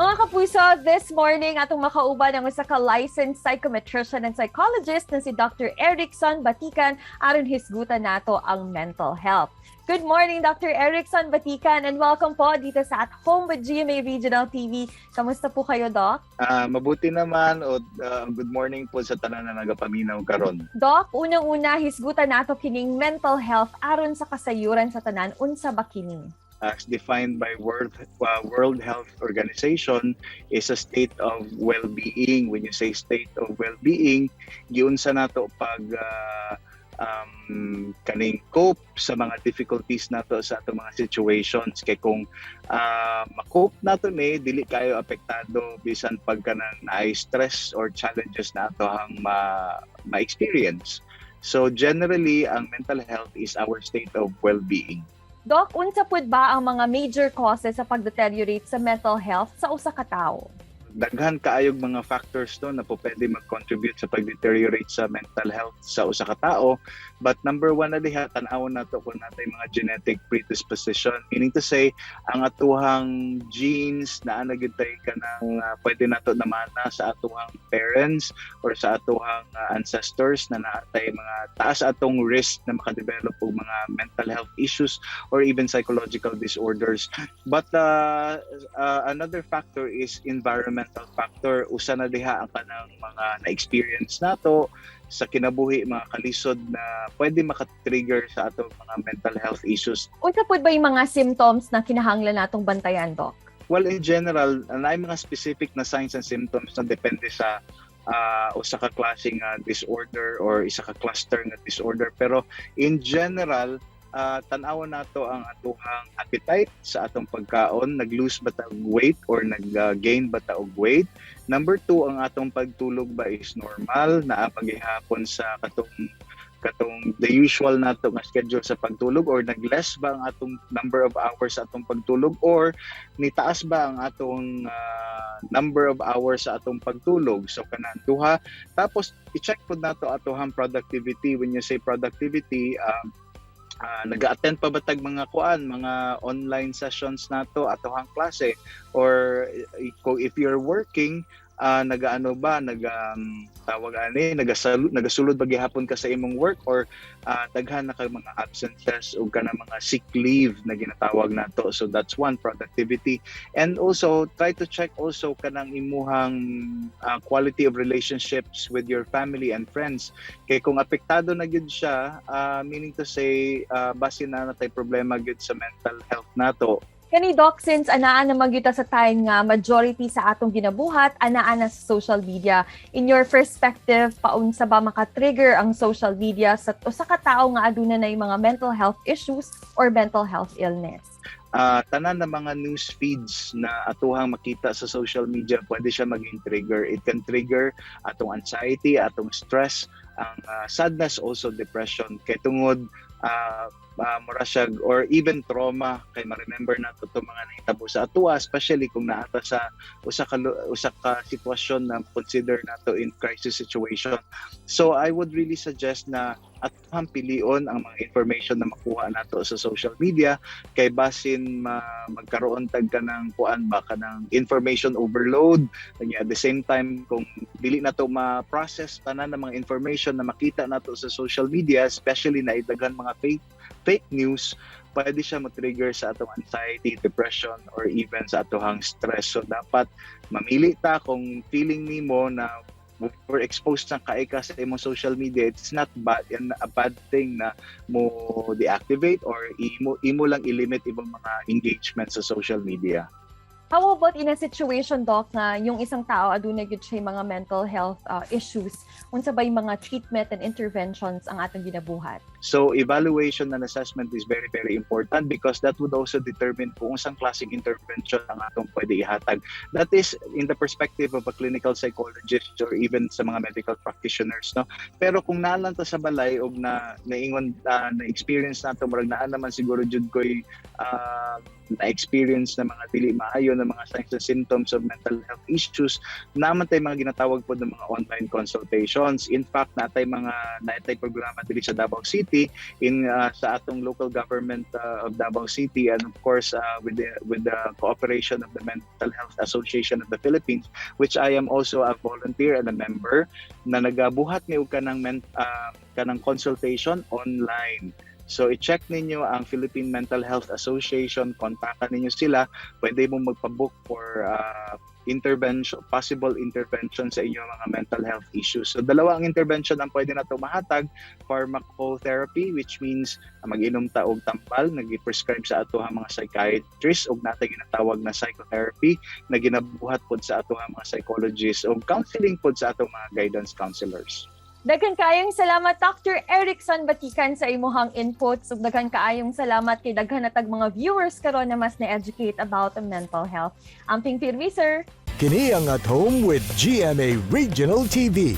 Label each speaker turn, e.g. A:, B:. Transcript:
A: Mga kapuso, this morning atong makauban ang usa ka licensed psychometrician and psychologist na si Dr. Erickson Batican aron hisgutan nato ang mental health. Good morning, Dr. Erickson Batican, and welcome po dito sa At Home with GMA Regional TV. Kamusta po kayo, Doc?
B: Mabuti naman o good morning po sa tanan na nagapaminaw karon.
A: Doc, unang-una, hisgutan nato kining mental health aron sa kasayuran sa tanan. Unsa ba kini?
B: As defined by World Health Organization, is a state of well-being. When you say state of well-being, giunsa nato pag kaning cope sa mga difficulties nato sa atong mga situations, kay kung ma-cope nato ni, dili kayo apektado bisan pag kanang naay stress or challenges na ato ang ma-experience. So generally, ang mental health is our state of well-being.
A: Doc, unsa pud ba ang mga major causes sa pag-deteriorate sa mental health sa usa ka tawo?
B: Daghan kaayog mga factors, no, na po pwede mag-contribute sa pag-deteriorate sa mental health sa usa ka tao. But number one na diha, tan-awon nato kung naa tay mga genetic predisposition, meaning to say ang atuhang genes naa na gyud tay kanang pwede nato namana sa atuhang parents or sa atuhang ancestors na naa tay mga taas atong risk na makadevelop og mga mental health issues or even psychological disorders. But another factor is environmental factor. Usa na diha ang kanang mga na-experience nato sa kinabuhi, mga kalisod na pwede maka-trigger sa atong mga mental health issues.
A: Unsa pud ba yung mga symptoms na kinahanglan natong bantayan, Doc?
B: Well, in general, naay mga specific na signs and symptoms na depende sa usa ka klase nga disorder or isa ka cluster nga disorder. Pero in general, tan-awon nato ang atuhang appetite sa atong pagkaon, nag-lose ba ta og weight or nag-gain ba ta og weight. Number two, ang atong pagtulog ba is normal, naa paghihapon sa katong the usual nato nga schedule sa pagtulog, or nag-less ba ang atong number of hours sa atong pagtulog, or nitaas ba ang atong number of hours sa atong pagtulog. So kanang duha. Tapos i-check pud nato atohang productivity. When you say productivity, nag-attend pa ba tag mga kuan, mga online sessions nato, atohang klase, or if you're working, nagaano ba, nag tawag ani, nagasulod ba gihapon ka sa imong work, or daghan na kay mga absences o kana mga sick leave na ginatawag nato. So that's one, productivity. And also try to check also kanang imuhang quality of relationships with your family and friends, kay kung apektado na gyud siya, meaning to say basin naa tay problema gyud sa mental health nato.
A: Kani, Doc, since anaa na man gyud ta sa time nga majority sa atong ginabuhat anaa na sa social media. In your perspective, paunsa ba maka-trigger ang social media sa usa ka tawo nga aduna na yung mga mental health issues or mental health illness?
B: Tanan na mga news feeds na atuhang makita sa social media, pwede siya maging trigger. It can trigger atong anxiety, atong stress, ang sadness, also depression, kay tungod mura siya, or even trauma, kay ma-remember nato to mga nahitabo sa atua, especially kung naa ta sa usa ka sitwasyon na consider nato in crisis situation. So I would really suggest na atohang pilion ang mga information na makuha nato sa social media, kay basin magkaroon tag kanang kuan ba, kanang information overload. Kanya at the same time, kung dili nato ma-process tanan ng mga information na makita nato sa social media, especially na daghan mga fake fake news, pwede siya ma-trigger sa atong anxiety, depression, or even sa atohang stress. So dapat mamili ta. Kung feeling nimo na overexposed na kay ka sa imong social media, it's not bad yan, a bad thing na mo deactivate or imo lang i-limit ibang mga engagement sa social media.
A: How about in a situation, Doc, nga yung isang tao aduna gyud siya mga mental health issues? Unsa ba yung mga treatment and interventions ang atong ginabuhat?
B: So evaluation and assessment is very, very important because that would also determine kung unsang klaseng intervention ang atong pwede ihatag. That is in the perspective of a clinical psychologist or even sa mga medical practitioners, no? Pero kung naa lang ta sa balay og na naingon na experience nato, murag naa naman siguro jud koy na experience na mga dili maayo na mga signs and symptoms of mental health issues, naa man tay mga ginatawag po ng mga online consultations. In fact, naa tay programa diri sa Davao City. City in sa atong local government of Davao City and of course with the cooperation of the Mental Health Association of the Philippines, which I am also a volunteer and a member, na nagabuhat ni og kanang consultation online. So i-check ninyo ang Philippine Mental Health Association, kontakan ninyo sila, pwede mo magpa-book for intervention, possible intervention sa inyong mga mental health issues. So dalawa ang intervention ang pwede nato mahatag: pharmacotherapy, which means mag-inom ta og tambal nag-prescribe sa ato ang mga psychiatrist, ug natay ginatawag na psychotherapy na ginabuhat pod sa ato ang mga psychologists ug counseling pod sa ato mga guidance counselors.
A: Daghan kaayong salamat, Dr. Erickson Batikan, sa imuhang inputs ug daghan kaayong salamat kay daghan na tag mga viewers karon na mas na-educate about the mental health. Amping pirmi, sir.
C: Kini ang At Home with GMA Regional TV.